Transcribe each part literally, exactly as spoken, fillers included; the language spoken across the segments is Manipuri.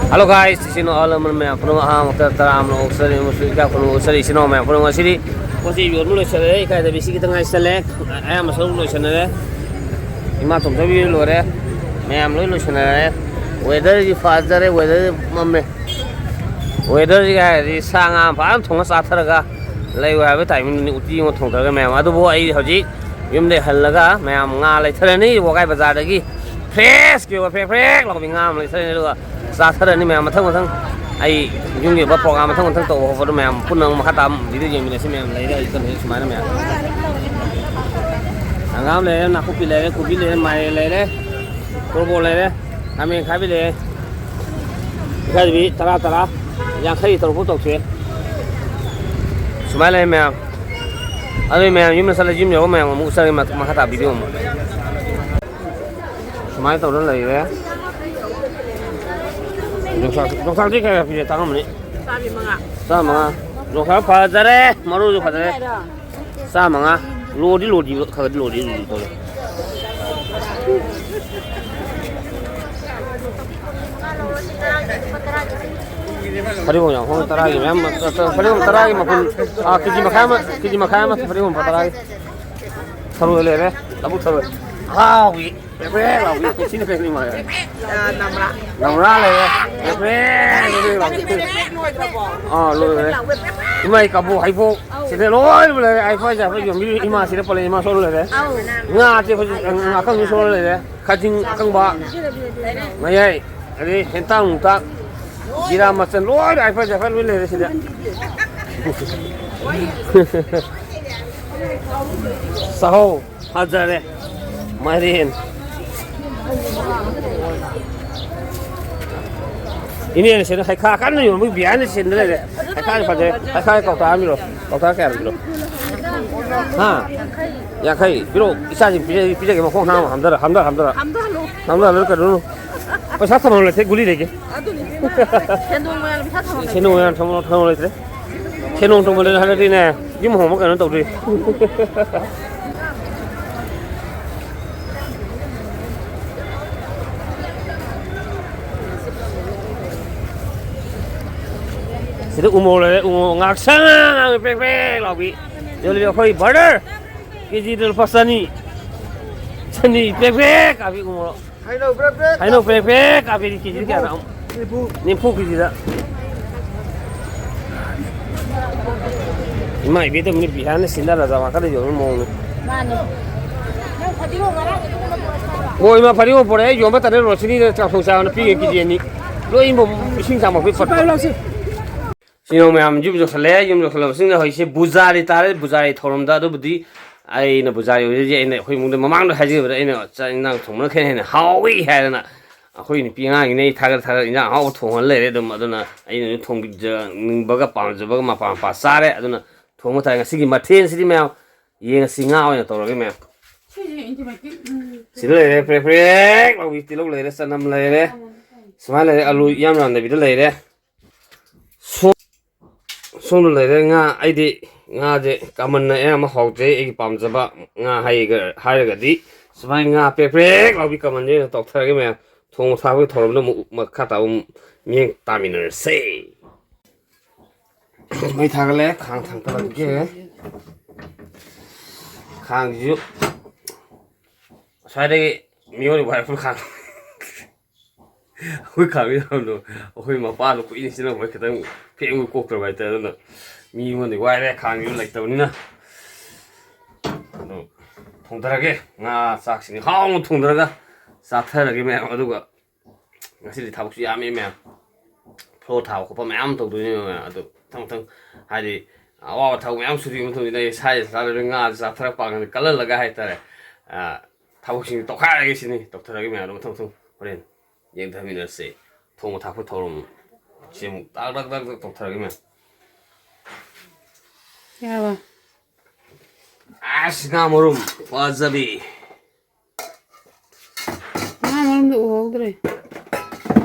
Hello guys, ꯏꯆꯤꯟ ꯏꯅꯥꯎ ꯑꯍꯜ ꯂꯃꯟ ꯃꯌꯥꯝ ꯄꯨꯝꯅꯃꯛ ꯑꯍꯥꯟꯕꯃꯛꯇ ꯇꯔꯥꯝꯅ ꯑꯣꯛꯆꯔꯤ ꯑꯃꯁꯨꯡ ꯏꯀꯥꯏ ꯈꯨꯝꯅꯕ ꯎꯠꯆꯔꯤ꯫ ꯏꯆꯤꯟ ꯏꯅꯥꯎ ꯃꯌꯥꯝ ꯄꯨꯝꯅꯃꯛ ꯉꯁꯤꯗꯤ ꯄꯣꯠ ꯆꯩ ꯌꯣꯟꯕ ꯂꯣꯏꯁꯤꯜꯂꯦ, ꯏꯀꯥꯏꯗꯕꯤ ꯁꯤꯒꯤꯇ ꯉꯥꯏꯁꯜꯂꯦ꯫ ꯑꯌꯥꯝꯕ ꯁꯔꯨꯛ ꯂꯣꯏꯁꯤꯟꯅꯔꯦ꯫ ꯏꯃꯥ ꯇꯣꯝꯊꯕꯤ ꯂꯣꯏꯔꯦ꯫ ꯃꯌꯥꯝ ꯂꯣꯏ ꯂꯣꯏꯁꯤꯟꯅꯔꯦ꯫ Weatherꯁꯤ ꯐꯖꯔꯦ, weather ꯃꯝꯃꯦ꯫ Weatherꯁꯤꯒ ꯍꯥꯏꯔꯗꯤ ꯁꯥ ꯉꯥ ꯐꯖꯅ ꯊꯣꯡꯉ ꯆꯥꯊꯔꯒ ꯂꯩꯌꯨ ꯍꯥꯏꯕ timingꯗꯨꯅꯤ ꯎꯇꯤ ꯑꯃ ꯊꯣꯡꯊꯔꯒ ꯃꯌꯥꯝ꯫ ꯑꯗꯨꯕꯨ ꯑꯩ ꯍꯧꯖꯤꯛ ꯌꯨꯝꯗꯩ ꯍꯜꯂꯒ ꯃꯌꯥꯝ ꯉꯥ ꯂꯩꯊꯔꯅꯤ ꯋꯥꯒꯥꯏ ꯕꯖꯥꯔꯗꯒꯤ꯫ Fresh ꯀꯤ ꯑꯣꯏꯕ ꯐ꯭ꯔꯦꯛ ꯐ꯭ꯔꯦꯛ ꯂꯥꯎꯕꯤ ꯉꯥ ꯑꯃ ꯂꯩꯊꯔꯅꯤ ꯑꯗꯨꯒ ꯆꯥꯊꯔꯅꯤ ꯃꯌꯥꯝ ꯃꯊꯪ ꯃꯊꯪ꯫ ꯑꯩ ꯌꯨꯝꯒꯤ ꯑꯣꯏꯕ program ꯃꯊꯪ ꯃꯊꯪ ꯇꯧꯕ ꯈꯣꯠꯄꯗꯣ ꯃꯌꯥꯝ ꯄꯨꯟꯅ ꯑꯃꯨꯛ ꯃꯈꯥ ꯇꯥꯕ video ꯌꯦꯡꯃꯤꯟꯅꯁꯤ ꯃꯌꯥꯝ꯫ ꯂꯩꯔꯦ ꯍꯧꯖꯤꯛ ꯁꯨꯃꯥꯏꯅ ꯃꯌꯥꯝ꯫ ꯍꯪꯒꯥꯝ ꯂꯩꯔꯦ, ꯅꯥꯀꯨꯞꯄꯤ ꯂꯩꯔꯦ, ꯀꯣꯕꯤ ꯂꯩꯔꯦ, ꯃꯥꯏꯔꯦꯟ ꯂꯩꯔꯦ, ꯇꯣꯔꯕꯣꯠ ꯂꯩꯔꯦ, ꯈꯥꯃꯦꯟ ꯈꯥꯕꯤ ꯂꯩꯔꯦ꯫ ꯏꯀꯥꯏꯗꯕꯤ ꯇꯔꯥ ꯇꯔꯥ, ꯌꯥꯡꯈꯩ ꯇꯔꯨꯛ ꯐꯥꯎ ꯇꯧꯊꯣꯛꯑꯦ꯫ ꯁꯨꯃꯥꯏꯅ ꯂꯩ ꯃꯌꯥꯝ꯫ ꯑꯗꯨ ꯃꯌꯥꯝ ꯌꯨꯝꯗ ꯆꯠꯂ ꯌꯨꯝ ꯌꯧꯔꯒ ꯃꯌꯥꯝ ꯑꯃꯨꯛ ꯆꯠꯂꯒꯦ ꯃꯈꯥ ꯇꯥꯕ video ꯑꯃꯨꯛ꯫ ꯁꯨꯃꯥꯏꯅ ꯇꯧꯗꯅ ꯂꯩꯔꯦ꯫ ꯌꯣꯡꯆꯥꯛ, ꯌꯣꯡꯆꯥꯛꯇꯤ ꯀꯌꯥ ꯄꯤꯔꯦ? ꯇꯥꯡꯉꯝꯃꯅꯤ꯫ ꯆꯥꯝꯃꯉꯥ꯫ ꯆꯥꯝꯃꯉꯥ꯫ ꯌꯣꯡꯆꯥꯛ ꯐꯖꯔꯦ, ꯃꯔꯨꯁꯨ ꯐꯖꯔꯦ꯫ ꯆꯥꯝꯃꯉꯥ꯫ ꯂꯣꯗꯤ ꯂꯣꯗꯤ, ꯈꯔꯗꯤ ꯂꯣꯗꯤ ꯂꯣꯗꯤ ꯇꯧꯔꯦ꯫ ꯐꯗꯤꯒꯣꯝ ꯌꯥꯝ ꯍꯣꯡꯉꯦ, ꯇꯔꯥꯒꯤ ꯃꯌꯥꯝ, ꯐꯗꯤꯒꯣꯝ ꯇꯔꯥꯒꯤ ꯃꯄꯨꯟ, ꯑꯥ, ꯀꯦ ꯖꯤ ꯃꯈꯥꯏ ꯑꯃ, ꯀꯦ ꯖꯤ ꯃꯈꯥꯏ ꯑꯃ ꯐꯗꯤꯒꯣꯝ ꯂꯨꯄꯥ ꯇꯔꯥꯒꯤ꯫ ꯊꯔꯣꯏ ꯂꯩꯔꯦ, ꯂꯧꯕꯨꯛ ꯊꯔꯣꯏ꯫ ꯑꯍꯥꯎꯕꯤ꯫ ꯄꯦꯄ꯭ꯔꯦꯛ ꯂꯥꯎꯕꯤ꯫ ꯁꯤꯅ ꯀꯩꯅꯣ ꯏꯃꯥ? ꯑ, ꯅꯝꯔꯥ꯫ ꯅꯝꯔꯥ ꯂꯩꯔꯦ꯫ ꯄꯦꯄ꯭ꯔꯦꯛ, ꯄꯦꯄ꯭ꯔꯦꯛ ꯂꯥꯎꯕꯤ꯫ ꯄꯦꯄ꯭ꯔꯦꯛ ꯂꯣꯏꯗ꯭ꯔꯕꯣ? ꯑꯥ, ꯂꯣꯏꯔꯦ꯫ ꯄꯦꯄ꯭ꯔꯦꯛ ꯂꯥꯎꯕꯤ꯫ ꯏꯃꯥ, ꯀꯕꯣꯛ, ꯍꯩꯕꯣꯛ꯫ ꯑꯧ꯫ ꯁꯤꯗ ꯂꯣꯏꯅ ꯂꯩꯔꯦ꯫ ꯑꯩ ꯐꯥꯏꯖꯦ ꯑꯩꯈꯣꯏ ꯌꯣꯟꯕꯤ ꯏꯃꯥ ꯁꯤꯗ ꯄꯜꯂꯦ, ꯏꯃꯥ ꯁꯣꯝꯗ ꯂꯩꯔꯦ꯫ ꯑꯧ꯫ ꯉꯥꯁꯦ ꯑꯩꯈꯣꯏ ꯉꯥ ꯑꯀꯪꯕ ꯁꯣꯝꯗ ꯂꯩꯔꯦ꯫ ꯈꯥꯖꯤꯡ ꯑꯀꯪꯕ, ꯃꯌꯥꯏ, ꯑꯗꯩ ꯍꯦꯟꯇꯥꯛ ꯅꯨꯡꯇꯥꯛ, ꯖꯤꯔꯥ ꯃꯆꯜ ꯂꯣꯏꯅ ꯍꯥꯏꯐ ꯖꯥꯐ ꯂꯣꯏ ꯂꯩꯔꯦ ꯁꯤꯗ꯫ ꯆꯥꯍꯧ ꯐꯖꯔꯦ꯫ ꯃꯥꯏꯔꯦꯟ꯫ ꯏꯅꯦꯅ ꯁꯤꯗ ꯍꯩꯈꯥ ꯀꯟꯅ ꯌꯣꯟꯕꯒꯤ behind the sceneꯗ ꯂꯩꯔꯦ꯫ ꯍꯩꯈꯥꯁꯦ ꯐꯖꯔꯦ꯫ ꯍꯩꯈꯥ ꯀꯧꯇꯥ ꯑꯃ ꯄꯤꯔꯣ꯫ ꯀꯧꯇꯥ ꯀꯌꯥꯅꯣ ꯄꯤꯔꯣ? ꯍꯥ? ꯌꯥꯡꯈꯩ꯫ ꯄꯤꯔꯛꯑꯣ꯫ ꯏꯆꯥꯁꯤꯡ ꯄꯤꯖꯒꯦ, ꯄꯤꯖꯒꯦ꯫ ꯃꯈꯣꯡ ꯍꯥꯝ-, ꯍꯥꯝꯗꯔ, ꯍꯥꯝꯗꯔ, ꯍꯥꯝꯗꯔ꯫ ꯍꯥꯝꯗꯍꯜꯂꯣ꯫ ꯍꯥꯝꯗꯍꯜꯂꯣ ꯀꯩꯅꯣ? ꯄꯩꯁꯥ ꯊꯝꯐꯝ ꯂꯩꯇꯦ, ꯒꯨꯂꯤ ꯂꯩꯒꯦ꯫ ꯑꯗꯨꯅꯤ꯫ ꯁꯦꯟꯗꯣꯡ ꯃꯌꯥꯝ ꯄꯩꯁꯥ ꯊꯝꯐꯝ ꯂꯩꯇꯦ꯫ ꯁꯦꯟꯗꯣꯡ ꯃꯌꯥꯝ ꯊꯝꯐꯝ, ꯊꯝꯐꯝ ꯂꯩꯇ꯭ꯔꯦ꯫ ꯁꯦꯟꯗꯣꯡ ꯊꯝꯐꯝ ꯂꯩꯇ꯭ꯔꯦ ꯍꯥꯏꯔꯗꯤꯅꯦ, ꯌꯨꯝ ꯍꯣꯡꯕ ꯀꯩꯅꯣ ꯇꯧꯗꯣꯏ꯫ ꯁꯤꯗ ꯎꯃꯣꯔꯣꯛ ꯂꯩꯔꯦ, ꯎꯃꯣꯔꯣꯛ ꯉꯥꯛꯁꯪ ꯉꯥꯡꯉ ꯄ꯭ꯔꯦꯛ ꯄ꯭ꯔꯦꯛ ꯂꯥꯎꯕꯤ꯫ ꯌꯣꯜꯂꯤꯕ ꯑꯩꯈꯣꯏ ꯕ꯭ꯔꯗꯔ꯫ ꯀꯦꯖꯤꯗ ꯂꯨꯄꯥ ꯆꯅꯤ꯫ ꯆꯅꯤ ꯄ꯭ꯔꯦꯛ ꯄ꯭ꯔꯦꯛ ꯀꯥꯕꯤ ꯎꯃꯣꯔꯣꯛ꯫ ꯍꯩꯅꯧ ꯄ꯭ꯔꯦꯛ ꯄ꯭ꯔꯦꯛ꯫ ꯍꯩꯅꯧ ꯄ꯭ꯔꯦꯛ ꯄ꯭ꯔꯦꯛ ꯀꯥꯕꯤꯗꯤ ꯀꯦꯖꯤꯗ ꯀꯌꯥꯅꯣ? ꯅꯤꯐꯨ꯫ ꯅꯤꯐꯨ ꯀꯦꯖꯤꯗ꯫ ꯏꯃꯥ ꯏꯕꯦꯟ ꯇꯧꯕꯅꯤ, ꯕꯤꯍꯥꯔꯅ ꯁꯤꯟꯗ ꯔꯥꯖꯥ ꯋꯥꯀꯔꯗ ꯌꯣꯟꯕ ꯃꯑꯣꯡꯅꯤ꯫ ꯃꯥꯅꯤ꯫ ꯅꯪ ꯐꯗꯤꯒꯣꯝ ꯉꯔꯥꯡ ꯑꯗꯨꯒꯨꯝꯕ ꯄꯨꯔꯛꯄ꯭ꯔꯣ? ꯍꯣꯏ, ꯏꯃꯥ, ꯐꯗꯤꯒꯣꯝ ꯄꯨꯔꯛꯑꯦ, ꯌꯣꯟꯕ ꯇꯟꯅ ꯔꯣꯁꯤꯅꯤꯗ ꯆꯥꯛꯊꯣꯡ ꯆꯥꯕꯅ ꯄꯤꯒꯦ ꯀꯦꯖꯤ ꯑꯅꯤ꯫ ꯂꯣꯏ ꯏꯃꯨꯡ ꯏꯁꯤꯡ ꯆꯥꯝꯃꯛꯄꯤ ꯄꯠꯄ꯫ ꯁꯤꯅ ꯃꯌꯥꯝ ꯌꯨꯝ ꯌꯧꯁꯜꯂꯦ꯫ ꯌꯨꯝ ꯌꯧꯁꯜꯂꯕꯁꯤꯡꯗ ꯍꯧꯖꯤꯛꯁꯦ ꯕꯨꯖꯥꯔꯤ ꯇꯥꯔꯦ꯫ ꯕꯨꯖꯥꯔꯤ ꯊꯧꯔꯝꯗ ꯑꯗꯨꯕꯨꯗꯤ ꯑꯩꯅ ꯕꯨꯖꯥꯔꯤ ꯑꯣꯏꯔꯤꯁꯦ, ꯑꯩꯅ ꯑꯩꯈꯣꯏ ꯏꯃꯨꯡꯗ ꯃꯃꯥꯡꯗ ꯍꯥꯏꯖꯈꯤꯕꯗ ꯑꯩꯅ ꯆꯥꯛ ꯏꯟꯖꯥꯡ ꯊꯣꯡꯕꯅ ꯈꯔ ꯍꯦꯟꯅ ꯍꯥꯎꯏ ꯍꯥꯏꯗꯅ ꯑꯩꯈꯣꯏ ꯅꯨꯄꯤ ꯑꯉꯥꯡꯒꯤꯅ ꯑꯩ ꯊꯥꯒꯠ ꯊꯥꯒꯠ ꯏꯟꯖꯥꯡ ꯑꯍꯥꯎꯕ ꯊꯣꯡꯍꯜ ꯂꯩꯔꯦ꯫ ꯑꯗꯨꯝ ꯑꯗꯨꯅ ꯑꯩꯅꯁꯨ ꯊꯣꯡꯖꯅꯤꯡꯕꯒ ꯄꯥꯝꯖꯕꯒ ꯃꯄꯥ ꯃꯄꯥ ꯆꯥꯔꯦ꯫ ꯑꯗꯨꯅ ꯊꯣꯡꯕ ꯊꯥꯛꯑꯦ꯫ ꯉꯁꯤꯒꯤ ꯃꯊꯦꯜꯁꯤꯗꯤ ꯃꯌꯥꯝ ꯌꯦꯡꯉꯁꯤ꯫ ꯉꯥ ꯑꯣꯏꯅ ꯇꯧꯔꯒꯦ ꯃꯌꯥꯝ꯫ ꯁꯤꯗ ꯂꯩꯔꯦ ꯄ꯭ꯔꯦꯛ ꯄ꯭ꯔꯦꯛ ꯂꯥꯎꯕꯤ ꯇꯤꯜꯍꯧ ꯂꯩꯔꯦ, ꯆꯅꯝ ꯂꯩꯔꯦ, ꯁꯨꯃꯥꯏꯅ ꯂꯩꯔꯦ, ꯑꯂꯨ ꯏꯌꯥꯝ ꯌꯥꯝꯗꯕꯤꯗ ꯂꯩꯔꯦ꯫ ꯁꯣꯝ-, ꯁꯣꯝꯗ ꯂꯩꯔꯦ ꯉꯥ꯫ ꯑꯩꯗꯤ ꯉꯥꯁꯦ ꯀꯃꯟꯅ ꯑꯌꯥꯝꯕ ꯍꯥꯎꯖꯩ꯫ ꯑꯩꯒꯤ ꯄꯥꯝꯖꯕ ꯉꯥ ꯍꯥꯏꯒ-, ꯍꯥꯏꯔꯒꯗꯤ ꯁꯨꯃꯥꯏꯅ ꯉꯥ ꯄ꯭ꯔꯦꯛ ꯄ꯭ꯔꯦꯛ ꯂꯥꯎꯕꯤ ꯀꯃꯟꯁꯦ ꯑꯣꯏꯅ ꯇꯧꯊꯔꯒꯦ ꯃꯌꯥꯝ꯫ ꯊꯣꯡꯕ ꯊꯥꯛꯄꯒꯤ ꯊꯧꯔꯝꯗ ꯑꯃꯨꯛ ꯃꯈꯥ ꯇꯥꯕ ꯑꯃꯨꯛ ꯃꯤꯠꯌꯦꯡ ꯇꯥꯃꯤꯟꯅꯔꯁꯦ꯫ ꯃꯩ ꯊꯥꯒꯠꯂꯦ, ꯈꯥꯡ ꯊꯥꯡꯒꯠꯂꯛꯀꯦ꯫ ꯈꯥꯡꯁꯤꯁꯨ ꯉꯁꯥꯏꯗꯒꯤ ꯃꯤꯉꯣꯟꯗ ꯋꯥꯏꯔꯛꯄ ꯈꯥꯡ꯫ ꯑꯩꯈꯣꯏ ꯈꯥꯡ ꯌꯥꯝꯅ ꯑꯩꯈꯣꯏ ꯃꯄꯥꯗꯣ ꯀꯨꯏꯅ ꯁꯤꯖꯤꯟꯅꯕ ꯈꯤꯇꯪ ꯐꯦꯡꯕ ꯀꯣꯛꯇ꯭ꯔꯕ ꯍꯥꯏꯇꯥꯔꯦ꯫ ꯑꯗꯨꯅ ꯃꯤꯉꯣꯟꯗ ꯋꯥꯏꯔꯦ, ꯈꯥꯡꯁꯤꯁꯨ ꯂꯩꯇꯕꯅꯤꯅ꯫ ꯑꯗꯣ ꯊꯣꯡꯊꯔꯒꯦ꯫ ꯉꯥ ꯆꯥꯛꯁꯤꯅꯤ ꯍꯥꯎꯅ ꯊꯣꯡꯊꯔꯒ ꯆꯥꯊꯔꯒꯦ ꯃꯌꯥꯝ꯫ ꯑꯗꯨꯒ ꯉꯁꯤꯗꯤ ꯊꯕꯛꯁꯨ ꯌꯥꯝꯃꯤ ꯃꯌꯥꯝ, ꯐ꯭ꯂꯣꯔ ꯊꯥꯕ ꯈꯣꯠꯄ ꯃꯌꯥꯝ ꯇꯧꯗꯣꯏꯅꯦ ꯃꯌꯥꯝ꯫ ꯑꯗꯨ ꯃꯊꯪ ꯃꯊꯪ ꯍꯥꯏꯗꯤ ꯑꯋꯥꯕ ꯊꯕꯛ ꯃꯌꯥꯝ ꯁꯨꯔꯤ ꯃꯇꯨꯡꯁꯤꯗ ꯑꯩ ꯏꯁꯥ ꯏꯁꯥ ꯆꯥꯗꯕꯅꯤ꯫ ꯉꯥꯁꯦ ꯆꯥꯊꯔꯛꯄ ꯀꯥꯟꯗ ꯀꯜꯍꯜꯂꯒ ꯍꯥꯏꯇꯥꯔꯦ, ꯑ, ꯊꯕꯛꯁꯤꯡ ꯇꯧꯈꯥꯏꯔꯒꯦ ꯁꯤꯅꯤ꯫ ꯇꯧꯊꯔꯒꯦ ꯃꯌꯥꯝ꯫ ꯑꯗꯨ ꯃꯊꯪ ꯃꯊꯪ ꯍꯣꯔꯦꯟ ꯌꯦꯡꯊꯃꯤꯟꯅꯔꯁꯦ꯫ ꯊꯣꯡꯕ ꯊꯥꯛꯄ ꯊꯧꯔꯝ ꯁꯤ ꯑꯃꯨꯛ ꯇꯥꯛ ꯇꯥꯛ ꯇꯥꯛ ꯇꯥꯛ ꯇꯧꯊꯔꯒꯦ ꯃꯌꯥꯝ꯫ ꯌꯥꯔꯕ? ꯑꯁ, ꯉꯥ ꯃꯔꯨꯝ ꯐꯖꯕꯤ꯫ ꯉꯥ ꯃꯔꯨꯝꯗꯣ ꯎꯍꯧꯗ꯭ꯔꯦ꯫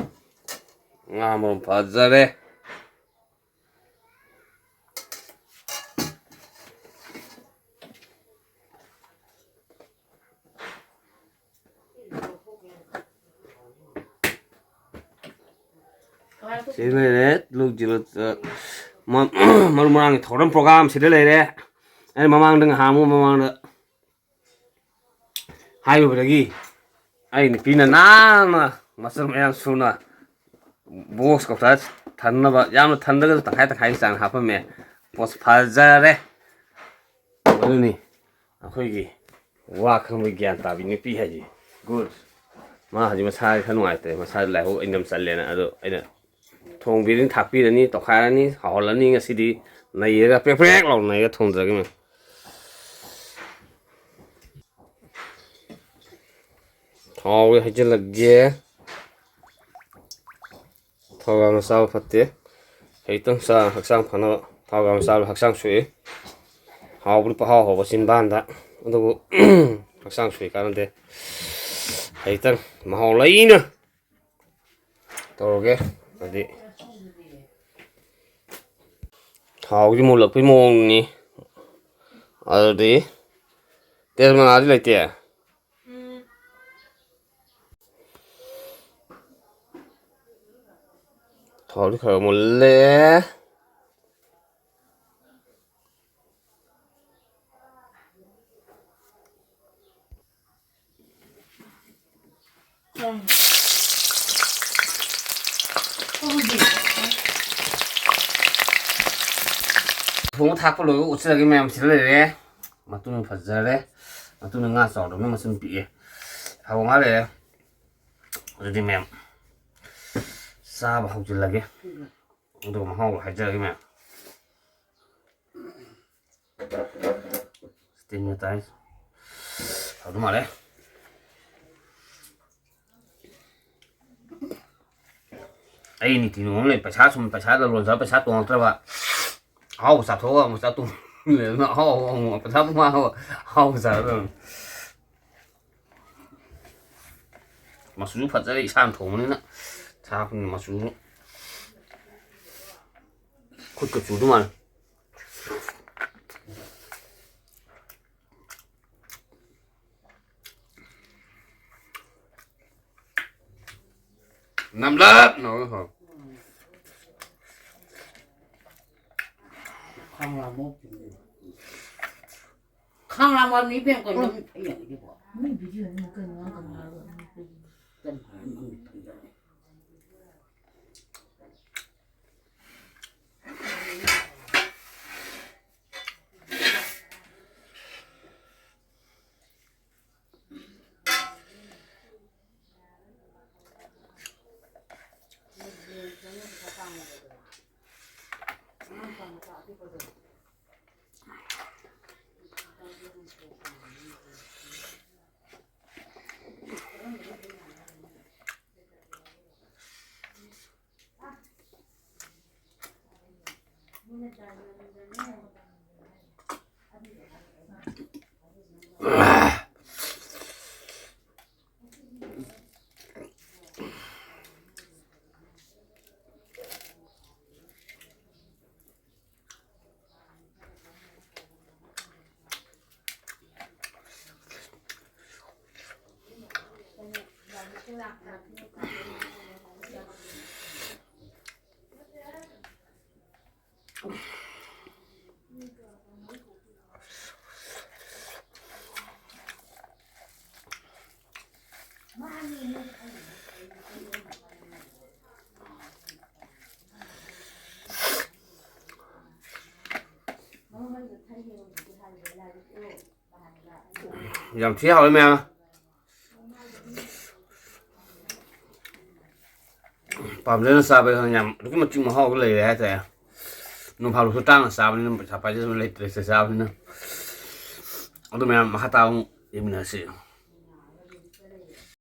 ꯉꯥ ꯃꯔꯨꯝ ꯐꯖꯔꯦ꯫ ꯁꯤ ꯂꯩꯔꯦ, ꯇꯤꯜꯍꯧ ꯖꯤꯔꯥ, ꯑ, ꯃ-, ꯃꯔꯨ ꯃꯔꯥꯡꯒꯤ ꯊꯧꯔꯝ program ꯁꯤꯗ ꯂꯩꯔꯦ꯫ ꯑꯩꯅ ꯃꯃꯥꯡꯗ, ꯉꯍꯥꯟꯃꯨꯛ ꯃꯃꯥꯡꯗ ꯍꯥꯏꯔꯨꯕꯗꯒꯤ ꯑꯩ ꯅꯨꯄꯤꯅ ꯅꯥꯟꯅ ꯃꯆꯜ ꯃꯌꯥꯝ ꯁꯨꯅ box ꯀꯧꯇꯥ ꯊꯟꯅꯕ, ꯌꯥꯝꯅ ꯊꯟꯗ꯭ꯔꯒꯁꯨ ꯇꯪꯈꯥꯏ ꯇꯪꯈꯥꯏꯒꯤ ꯆꯥꯡ ꯍꯥꯞꯄꯝꯃꯦ꯫ ꯄꯣꯠ ꯐꯖꯔꯦ꯫ ꯑꯗꯨꯅꯤ ꯑꯩꯈꯣꯏꯒꯤ ꯋꯥ ꯈꯪꯕ ꯒ꯭ꯌꯥꯟ ꯇꯥꯕꯤ ꯅꯨꯄꯤ ꯍꯥꯏꯁꯦ꯫ Good꯫ ꯃꯥ ꯍꯧꯖꯤꯛ ꯃꯁꯥ ꯈꯔ ꯅꯨꯡꯉꯥꯏꯇ꯭ꯔꯦ, ꯃꯁꯥ ꯂꯥꯏꯍꯧ ꯑꯩꯅꯝ ꯆꯜꯂꯦꯅ꯫ ꯑꯗꯣ ꯑꯩꯅ ꯊꯣꯡꯕꯤꯔꯅꯤ, ꯊꯥꯛꯄꯤꯔꯅꯤ, ꯇꯧꯈꯥꯏꯔꯅꯤ, ꯍꯥꯎꯍꯜꯂꯅꯤ꯫ ꯉꯁꯤꯗꯤ ꯅꯩꯔꯒ ꯄ꯭ꯔꯦꯛ ꯄ꯭ꯔꯦꯛ ꯂꯥꯎꯅ ꯅꯩꯔꯒ ꯊꯣꯡꯖꯔꯒꯦ ꯃꯦꯝ꯫ ꯊꯥꯎ ꯍꯩꯖꯤꯜꯂꯒꯦ꯫ ꯊꯥꯎ ꯌꯥꯝꯅ ꯆꯥꯕ ꯐꯠꯇꯦ꯫ ꯈꯖꯤꯛꯇꯪ ꯆꯥ ꯍꯛꯆꯥꯡ ꯐꯅꯕ꯫ ꯊꯥꯎ ꯌꯥꯝꯅ ꯆꯥꯕ ꯍꯛꯆꯥꯡ ꯁꯣꯛꯏ꯫ ꯍꯥꯎꯕꯗꯤ ꯄꯪꯍꯥꯎ ꯍꯥꯎꯕ ꯆꯤꯟꯕꯥꯟꯗ, ꯑꯗꯨꯕꯨ ꯍꯛꯆꯥꯡ ꯁꯣꯛꯏ, ꯀꯥꯟꯅꯗꯦ꯫ ꯈꯖꯤꯛꯇꯪ ꯃꯍꯥꯎ ꯂꯩꯅ ꯇꯧꯔꯒꯦ꯫ ꯑꯗꯨꯗꯤ ꯊꯥꯎꯁꯤ ꯃꯨꯜꯂꯛꯄꯩ ꯃꯑꯣꯡꯅꯤ꯫ ꯑꯗꯨꯗꯤ ꯇꯦꯖ ꯃꯅꯥꯗꯤ ꯂꯩꯇꯦ꯫ ꯊꯥꯎꯗꯤ ꯈꯔ ꯃꯨꯜꯂꯦ꯫ ꯊꯣꯡꯕ ꯊꯥꯛꯄ ꯂꯣꯏꯕ ꯎꯠꯆꯔꯒꯦ ꯃꯌꯥꯝ꯫ ꯁꯤꯗ ꯂꯩꯔꯦ꯫ ꯃꯇꯨꯝ ꯐꯖꯔꯦ꯫ ꯃꯇꯨꯝꯅ ꯉꯥ ꯆꯥꯎꯗꯕꯅ ꯃꯆꯨꯝ ꯄꯤꯛꯑꯦ꯫ ꯊꯥꯎ ꯉꯥ ꯂꯩꯔꯦ꯫ ꯑꯗꯨꯗꯤ ꯃꯌꯥꯝ ꯆꯥꯕ ꯍꯧꯖꯤꯜꯂꯒꯦ꯫ ꯑꯗꯨꯒ ꯃꯍꯥꯎ ꯍꯥꯏꯖꯔꯒꯦ ꯃꯌꯥꯝ꯫ ꯇꯤꯟꯒ ꯇꯥꯏ꯫ ꯍꯥꯎꯗꯧ ꯃꯥꯜꯂꯦ꯫ ꯑꯩ ꯅꯤꯇꯤ ꯅꯤꯌꯣꯝ ꯂꯩ꯫ ꯄꯩꯁꯥ ꯁꯨꯝ, ꯄꯩꯁꯥ ꯂꯂꯣꯟ ꯄꯩꯁꯥ ꯇꯣꯡꯉꯛꯇ꯭ꯔꯕ꯫ ꯑꯍꯥꯎꯕ ꯆꯥꯊꯣꯛꯑꯒ ꯑꯃꯨꯛ ꯆꯥ ꯇꯣꯡ-, ꯂꯩꯗꯅ ꯑꯍꯥꯎꯕ ꯑꯃꯨꯛ ꯄꯩꯁꯥ ꯄꯨꯡꯍꯥꯎ ꯍꯥꯎꯕ ꯆꯥꯔꯗꯕꯅꯤ꯫ ꯃꯆꯨꯁꯨ ꯐꯖꯔꯦ, ꯏꯁꯥꯅ ꯊꯣꯡꯕꯅꯤꯅ꯫ ꯁꯥ ꯃꯆꯨꯁꯨ ꯈꯨꯠꯀ ꯆꯨꯗꯧ ꯃꯥꯜꯂꯦ꯫ ꯅꯝꯂꯞ ꯅꯧꯔꯒ ꯍꯥꯎ꯫ ꯈꯥꯡꯂꯥꯝꯃꯣ꯫ ꯈꯥꯡꯂꯥꯝꯃꯣ ꯃꯤ ꯕꯦꯡ ꯀꯩꯅꯣ ꯃꯤ ꯐꯩ ꯍꯥꯏꯁꯤꯕꯣ? ꯃꯤ ꯚꯤꯗꯤꯑꯣꯅꯤ ꯀꯩꯅꯣ ꯉꯥꯡꯒꯅꯨ ꯍꯥꯏꯔꯒ ꯃꯤ ꯐꯩ꯫ ꯀꯩꯅꯣ ꯍꯥꯏꯔ ꯃꯤ ꯐꯩ ꯍꯥꯏ? ꯌꯥꯝ ꯊꯤ ꯍꯥꯎꯋꯤ ꯃꯌꯥꯝ꯫ ꯄꯥꯝꯖꯅ ꯆꯥꯕ ꯌꯥꯝ ꯑꯗꯨꯛꯀꯤ ꯃꯇꯤꯛ ꯃꯍꯥꯎ ꯂꯩꯔꯦ ꯍꯥꯏꯇꯥꯔꯦ꯫ ꯅꯣꯡ ꯐꯥꯗꯣꯛꯁꯨ ꯇꯥꯡꯅ ꯆꯥꯕꯅꯤꯅ, ꯄꯩꯁꯥ ꯄꯥꯏꯖꯗꯕ ꯂꯩꯇ꯭ꯔꯦ ꯁꯤꯗ ꯆꯥꯕꯅꯤꯅ꯫ ꯑꯗꯨ ꯃꯌꯥꯝ ꯃꯈꯥ ꯇꯥꯕ ꯑꯃꯨꯛ ꯌꯦꯡꯃꯤꯟꯅꯔꯁꯤ꯫